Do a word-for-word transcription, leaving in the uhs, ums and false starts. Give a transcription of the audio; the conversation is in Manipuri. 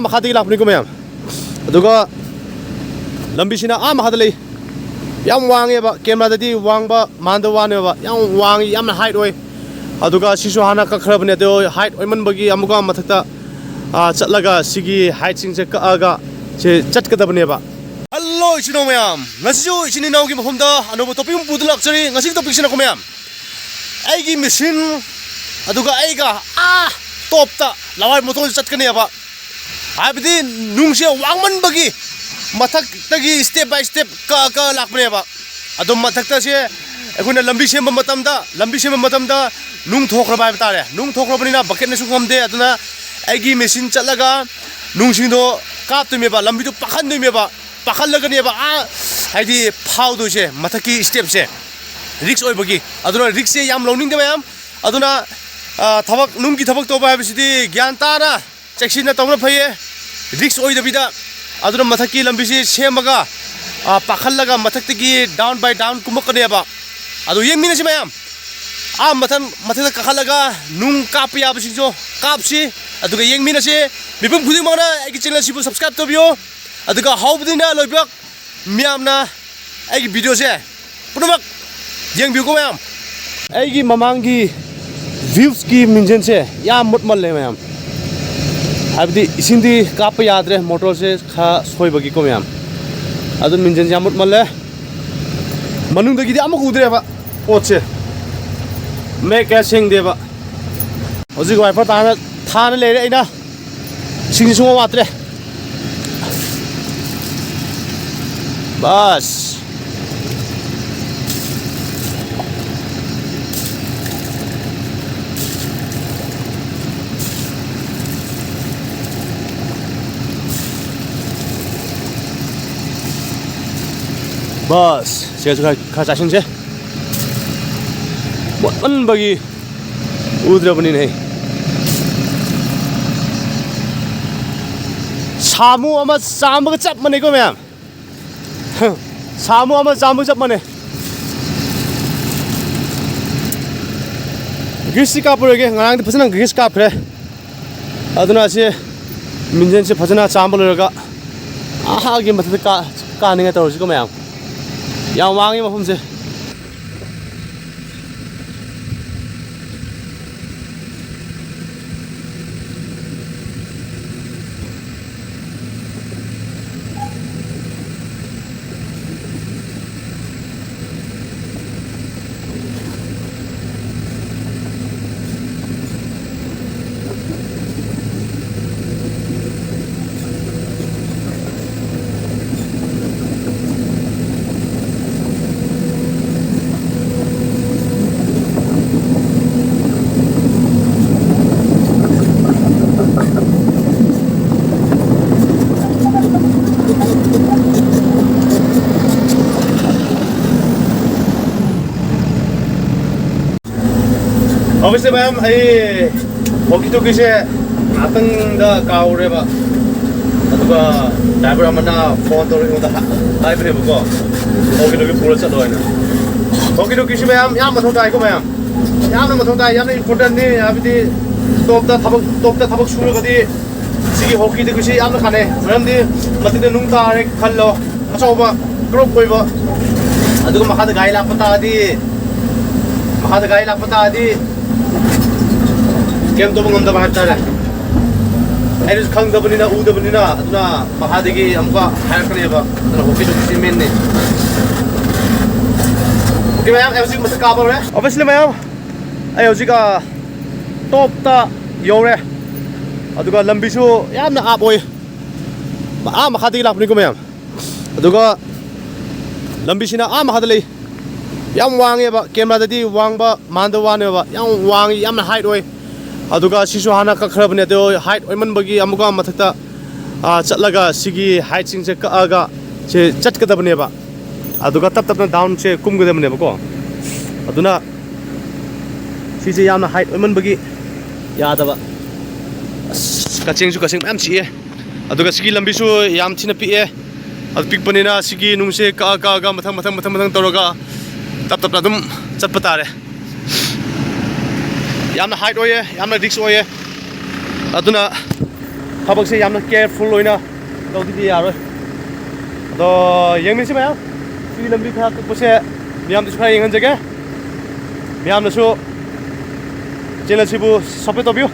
ꯃꯈꯥꯗꯒꯤ ꯂꯥꯛꯄꯅꯤꯀꯣ ꯃꯌꯥꯝ꯫ ꯑꯗꯨꯒ ꯂꯝꯕꯤꯁꯤꯅ ꯑꯥ ꯃꯈꯥꯗ ꯂꯩ꯫ ꯌꯥꯝ ꯋꯥꯡꯉꯦꯕ, ꯀꯦꯃꯦꯔꯥꯗꯗꯤ ꯋꯥꯡꯕ ꯃꯥꯟꯗꯕ ꯋꯥꯅꯦꯕ, ꯌꯥꯝ ꯋꯥꯡꯉꯤ, ꯌꯥꯝꯅ ꯍꯥꯏꯠ ꯑꯣꯏ꯫ ꯑꯗꯨꯒ ꯁꯤꯁꯨ ꯍꯥꯟꯅ ꯀꯛꯈ꯭ꯔꯕꯅꯦ, ꯑꯗꯣ ꯍꯥꯏꯠ ꯑꯣꯏꯃꯟꯕꯒꯤ ꯑꯃꯨꯛꯀ ꯃꯊꯛꯇ, ꯑꯥ, ꯆꯠꯂꯒ ꯁꯤꯒꯤ ꯍꯥꯏꯠꯁꯤꯡꯁꯦ ꯀꯛꯑꯒ ꯁꯤ ꯆꯠꯀꯗꯕꯅꯦꯕ꯫ ꯍꯜꯂꯣ ꯏꯆꯤꯟ ꯏꯅꯥꯎ ꯃꯌꯥꯝ, ꯉꯁꯤꯁꯨ ꯏꯆꯤꯟ ꯏꯅꯥꯎꯒꯤ ꯃꯐꯝꯗ ꯑꯅꯧꯕ ꯇꯣꯄꯤꯛ ꯑꯃ ꯄꯨꯗꯨꯅ ꯂꯥꯛꯆꯔꯤ꯫ ꯉꯁꯤꯒꯤ ꯇꯣꯄꯤꯛꯁꯤꯅꯀꯣ ꯃꯌꯥꯝ, ꯑꯩꯒꯤ ꯃꯦꯁꯤꯟ ꯑꯗꯨꯒ ꯑꯩꯒ ꯑꯥ ꯇꯣꯞꯇ ꯂꯋꯥꯏ ꯃꯇꯣꯟꯗ ꯆꯠꯀꯅꯦꯕ꯫ ꯍꯥꯏꯕꯗꯤ ꯅꯨꯡꯁꯦ ꯋꯥꯡꯃꯟꯕꯒꯤ ꯃꯊꯛꯇꯒꯤ ꯁ꯭ꯇꯦꯞ ꯕꯥꯏ ꯁ꯭ꯇꯦꯞ ꯀꯛꯑ ꯀꯛꯑ ꯂꯥꯛꯄꯅꯦꯕ꯫ ꯑꯗꯣ ꯃꯊꯛꯇꯁꯦ ꯑꯩꯈꯣꯏꯅ ꯂꯝꯕꯤ ꯁꯦꯝꯕ ꯃꯇꯝꯗ, ꯂꯝꯕꯤ ꯁꯦꯝꯕ ꯃꯇꯝꯗ ꯅꯨꯡ ꯊꯣꯛꯈ꯭ꯔꯕ ꯍꯥꯏꯕ ꯇꯥꯔꯦ꯫ ꯅꯨꯡ ꯊꯣꯛꯈ꯭ꯔꯕꯅꯤꯅ ꯕꯛꯀꯦꯠꯅꯁꯨ ꯉꯝꯗꯦ꯫ ꯑꯗꯨꯅ ꯑꯩꯒꯤ ꯃꯦꯁꯤꯟ ꯆꯠꯂꯒ ꯅꯨꯡꯁꯤꯡꯗꯣ ꯀꯥꯞꯇꯣꯏꯅꯦꯕ, ꯂꯝꯕꯤꯗꯣ ꯄꯥꯛꯍꯟꯗꯣꯏꯅꯦꯕ, ꯄꯥꯛꯍꯜꯂꯒꯅꯦꯕ ꯑꯥ, ꯍꯥꯏꯗꯤ ꯐꯥꯎꯗꯣꯏꯁꯦ ꯃꯊꯛꯀꯤ ꯁ꯭ꯇꯦꯞꯁꯦ꯫ ꯔꯤꯛꯁ ꯑꯣꯏꯕꯒꯤ꯫ ꯑꯗꯨꯅ ꯔꯤꯛꯁꯁꯦ ꯌꯥꯝ ꯂꯧꯅꯤꯡꯗꯦ ꯃꯌꯥꯝ꯫ ꯑꯗꯨꯅ, ꯑ, ꯊꯕꯛ, ꯅꯨꯡꯒꯤ ꯊꯕꯛ ꯇꯧꯕ ꯍꯥꯏꯕꯁꯤꯗꯤ ꯒ꯭ꯌꯥꯟ ꯇꯥꯅ, ꯆꯦꯛꯁꯤꯟꯅ ꯇꯧꯕꯅ ꯐꯩꯌꯦ, ꯔꯤꯛꯁ ꯑꯣꯏꯗꯕꯤꯗ꯫ ꯑꯗꯨꯅ ꯃꯊꯛꯀꯤ ꯂꯝꯕꯤꯁꯤ ꯁꯦꯝꯃꯒ, ꯑ, ꯄꯥꯈꯠꯂꯒ ꯃꯊꯛꯇꯒꯤ ꯗꯥꯎꯟ ꯕꯥꯏ ꯗꯥꯎꯟ ꯀꯨꯝꯃꯛꯀꯅꯦꯕ꯫ ꯑꯗꯨ ꯌꯦꯡꯃꯤꯟꯅꯁꯤ ꯃꯌꯥꯝ꯫ ꯑꯥ ꯃꯊꯪ ꯃꯊꯛꯇ ꯀꯥꯈꯠꯂꯒ ꯅꯨꯡ ꯀꯥꯞꯄ ꯌꯥꯕꯁꯤꯡꯁꯨ ꯀꯥꯞꯁꯤ, ꯑꯗꯨꯒ ꯌꯦꯡꯃꯤꯟꯅꯁꯤ꯫ ꯃꯤꯄꯨꯝ ꯈꯨꯗꯤꯡꯃꯛꯅ ꯑꯩꯒꯤ ꯆꯦꯅꯦꯜꯁꯤꯕꯨ ꯁꯕꯁꯀ꯭ꯔꯥꯏꯕ ꯇꯧꯕꯤꯌꯨ, ꯑꯗꯨꯒ ꯍꯧꯕꯗꯒꯤꯅ ꯂꯣꯏꯕ ꯃꯤꯌꯥꯝꯅ ꯑꯩꯒꯤ ꯚꯤꯗꯤꯑꯣꯁꯦ ꯄꯨꯝꯅꯃꯛ ꯌꯦꯡꯕꯤꯌꯨꯀꯣ ꯃꯌꯥꯝ꯫ ꯑꯩꯒꯤ ꯃꯃꯥꯡꯒꯤ ꯚ꯭ꯌꯨꯁꯀꯤ ꯃꯤꯡꯖꯦꯜꯁꯦ ꯌꯥꯝ ꯃꯨꯠꯃꯜꯂꯦ ꯃꯌꯥꯝ, ꯍꯥꯏꯕꯗꯤ ꯏꯁꯤꯡꯗꯤ ꯀꯥꯞꯄ ꯌꯥꯗ꯭ꯔꯦ, ꯃꯣꯇꯣꯔꯁꯦ ꯈꯔ ꯁꯣꯏꯕꯒꯤꯀꯣ ꯃꯌꯥꯝ꯫ ꯑꯗꯨ ꯃꯤꯡꯖꯦꯜꯁꯦ ꯌꯥꯝ ꯃꯨꯠꯃꯜꯂꯦ, ꯃꯅꯨꯡꯗꯒꯤꯗꯤ ꯑꯃꯨꯛ ꯎꯗ꯭ꯔꯦꯕ ꯄꯣꯠꯁꯦ, ꯃꯌꯦꯛ ꯀꯌꯥ ꯁꯦꯡꯗꯦꯕ꯫ ꯍꯧꯖꯤꯛ ꯋꯥꯏꯄꯔ ꯇꯥꯅ ꯊꯥꯅ ꯂꯩꯔꯦ ꯑꯩꯅ꯫ ꯏꯁꯤꯡꯁꯤ ꯁꯨꯡꯋꯥꯠ ꯋꯥꯠꯇ꯭ꯔꯦ꯫ ꯕꯁ꯫ ꯕꯁ꯫ ꯁꯤꯗꯁꯨ ꯈꯔ, ꯈꯔ ꯆꯥꯁꯤꯟꯁꯦ꯫ ꯃꯣꯠꯃꯟꯕꯒꯤ ꯎꯗ꯭ꯔꯕꯅꯤꯅꯦ꯫ ꯁꯥꯃꯨ ꯑꯃ ꯆꯥꯝꯕꯒ ꯆꯞ ꯃꯥꯟꯅꯩꯀꯣ ꯃꯌꯥꯝ꯫ ꯁꯥꯃꯨ ꯑꯃ ꯆꯥꯝꯕꯒ ꯆꯞ ꯃꯥꯟꯅꯩ꯫ ꯒ꯭ꯔꯤꯁꯇꯤ ꯀꯥꯞꯄꯔꯣꯏꯒꯦ, ꯉꯔꯥꯡꯗꯤ ꯐꯖꯅ ꯒ꯭ꯔꯤꯁ ꯀꯥꯞꯈ꯭ꯔꯦ꯫ ꯑꯗꯨꯅ ꯑꯁꯤ ꯃꯤꯡꯖꯦꯜꯁꯦ ꯐꯖꯅ ꯆꯥꯝꯕ ꯂꯣꯏꯔꯒ ꯑꯥꯒꯤ ꯃꯊꯛꯇ ꯀꯥ-, ꯀꯥꯅꯤꯡꯉꯥꯏ ꯇꯧꯔꯁꯤꯀꯣ ꯃꯌꯥꯝ꯫ ꯌꯥꯝ ꯋꯥꯡꯉꯤ ꯃꯐꯝꯁꯦ꯫ ꯑꯣꯐꯤꯁꯁꯦ ꯃꯌꯥꯝ, ꯑꯩ ꯍꯣꯀꯤ ꯇꯣꯀꯤꯁꯦ ꯉꯥꯛꯇꯪꯗ ꯀꯥꯎꯔꯦꯕ꯫ ꯑꯗꯨꯒ ꯗ꯭ꯔꯥꯏꯚꯔ ꯑꯃꯅ ꯐꯣꯟ ꯇꯧꯔꯒ ꯑꯩꯉꯣꯟꯗ ꯍꯥ-, ꯍꯥꯏꯕꯅꯦꯕꯀꯣ, ꯍꯣꯀꯤ ꯇꯣꯀꯤ ꯄꯨꯔ ꯆꯠꯂꯣ ꯍꯥꯏꯅ꯫ ꯍꯣꯀꯤ ꯇꯣꯀꯤꯁꯦ ꯃꯌꯥꯝ ꯌꯥꯝ ꯃꯊꯧ ꯇꯥꯏꯀꯣ ꯃꯌꯥꯝ꯫ ꯌꯥꯝꯅ ꯃꯊꯧ ꯇꯥꯏ, ꯌꯥꯝꯅ ꯏꯝꯄꯣꯔꯇꯦꯟꯅꯤ꯫ ꯍꯥꯏꯕꯗꯤ ꯇꯣꯞꯇ ꯊꯕꯛ, ꯇꯣꯞꯇ ꯊꯕꯛ ꯁꯨꯔꯒꯗꯤ ꯁꯤꯒꯤ ꯍꯣꯀꯤ ꯇꯣꯀꯤꯁꯦ ꯌꯥꯝꯅ ꯀꯥꯟꯅꯩ꯫ ꯃꯔꯝꯗꯤ ꯃꯊꯛꯇ ꯅꯨꯡ ꯇꯥꯔꯦ ꯈꯜꯂꯣ, ꯑꯆꯧꯕ ꯀ꯭ꯔꯣꯞ ꯑꯣꯏꯕ, ꯑꯗꯨꯒ ꯃꯈꯥꯗ ꯒꯥꯔꯤ ꯂꯥꯛꯄ ꯇꯥꯔꯗꯤ, ꯃꯈꯥꯗ ꯒꯥꯔꯤ ꯂꯥꯛꯄ ꯇꯥꯔꯗꯤ ꯀꯩꯝ ꯇꯧꯕ ꯉꯝꯗꯕ ꯍꯥꯏꯕ ꯇꯥꯔꯦ꯫ ꯑꯩꯅꯁꯨ ꯈꯪꯗꯕꯅꯤꯅ, ꯎꯗꯕꯅꯤꯅ, ꯑꯗꯨꯅ ꯃꯈꯥꯗꯒꯤ ꯑꯃꯨꯛꯀ ꯍꯥꯏꯔꯛꯀꯅꯦꯕ꯫ ꯑꯗꯨꯅ ꯍꯣꯀꯤ ꯇꯣꯀꯤꯁꯤ ꯃꯦꯟꯅꯤ꯫ ꯑꯣꯀꯦ ꯃꯌꯥꯝ, ꯑꯩ ꯍꯧꯖꯤꯛ ꯃꯊꯛ ꯀꯥꯕ ꯍꯧꯔꯦ꯫ ꯑꯣꯐꯤꯁꯂꯤ ꯃꯌꯥꯝ, ꯑꯩ ꯍꯧꯖꯤꯛ, ꯑ, ꯇꯣꯞꯇ ꯌꯧꯔꯦ꯫ ꯑꯗꯨꯒ ꯂꯝꯕꯤꯁꯨ ꯌꯥꯝꯅ ꯑꯥꯞ ꯑꯣꯏ꯫ ꯑꯥ ꯃꯈꯥꯗꯒꯤ ꯂꯥꯛꯄꯅꯤꯀꯣ ꯃꯌꯥꯝ꯫ ꯑꯗꯨꯒ ꯂꯝꯕꯤꯁꯤꯅ ꯑꯥ ꯃꯈꯥꯗ ꯂꯩ꯫ ꯌꯥꯝ ꯋꯥꯡꯉꯦꯕ, ꯀꯦꯃꯦꯔꯥꯗꯗꯤ ꯋꯥꯡꯕ ꯃꯥꯟꯗꯕ ꯋꯥꯅꯦꯕ, ꯌꯥꯝ ꯋꯥꯡꯉꯤ, ꯌꯥꯝꯅ ꯍꯥꯏꯠ ꯑꯣꯏ꯫ ꯑꯗꯨꯒ ꯁꯤꯁꯨ ꯍꯥꯟꯅ ꯀꯛꯈ꯭ꯔꯕꯅꯦ, ꯑꯗꯣ ꯍꯥꯏꯠ ꯑꯣꯏꯃꯟꯕꯒꯤ ꯑꯃꯨꯛꯀ ꯃꯊꯛꯇ, ꯑꯥ, ꯆꯠꯂꯒ ꯁꯤꯒꯤ ꯍꯥꯏꯠꯁꯤꯡꯁꯦ ꯀꯛꯑꯒ ꯁꯤ ꯆꯠꯀꯗꯕꯅꯦꯕ꯫ ꯑꯗꯨꯒ ꯇꯞ ꯇꯞꯅ ꯗꯥꯎꯟꯁꯦ ꯀꯨꯝꯒꯗꯕꯅꯦꯕꯀꯣ꯫ ꯑꯗꯨꯅ ꯁꯤꯁꯦ ꯌꯥꯝꯅ ꯍꯥꯏꯠ ꯑꯣꯏꯃꯟꯕꯒꯤ ꯌꯥꯗꯕ꯫ ꯑꯁ, ꯀꯛꯆꯦꯡꯁꯨ ꯀꯛꯆꯦꯡ ꯃꯌꯥꯝ ꯆꯤꯛꯑꯦ꯫ ꯑꯗꯨꯒ ꯁꯤꯒꯤ ꯂꯝꯕꯤꯁꯨ ꯌꯥꯝ ꯊꯤꯅ ꯄꯤꯛꯑꯦ꯫ ꯑꯗꯨ ꯄꯤꯛꯄꯅꯤꯅ ꯁꯤꯒꯤ ꯅꯨꯡꯁꯦ ꯀꯛꯑ ꯀꯛꯑꯒ ꯃꯊꯪ ꯃꯊꯪ ꯃꯊꯪ ꯃꯊꯪ ꯇꯧꯔꯒ ꯇꯞ ꯇꯞꯅ ꯑꯗꯨꯝ ꯆꯠꯄ ꯇꯥꯔꯦ꯫ ꯌꯥꯝꯅ ꯍꯥꯏꯠ ꯑꯣꯏꯌꯦ, ꯌꯥꯝꯅ ꯔꯤꯛꯁ ꯑꯣꯏꯌꯦ꯫ ꯑꯗꯨꯅ ꯊꯕꯛꯁꯦ ꯌꯥꯝꯅ ꯀꯦꯌꯔꯐꯨꯜ ꯑꯣꯏꯅ ꯇꯧꯗꯗꯤ ꯌꯥꯔꯣꯏ꯫ ꯑꯗꯣ ꯌꯦꯡꯃꯤꯟꯅꯁꯤ ꯃꯌꯥꯝ꯫ ꯁꯤꯒꯤ ꯂꯝꯕꯤ ꯈꯔ ꯀꯛꯄꯁꯦ ꯃꯌꯥꯝꯗꯁꯨ ꯈꯔ ꯌꯦꯡꯍꯟꯖꯒꯦ꯫ ꯃꯌꯥꯝꯅꯁꯨ ꯆꯦꯅꯦꯜꯁꯤꯕꯨ ꯁꯞꯄꯣꯔꯠ ꯇꯧꯕꯤꯌꯨ꯫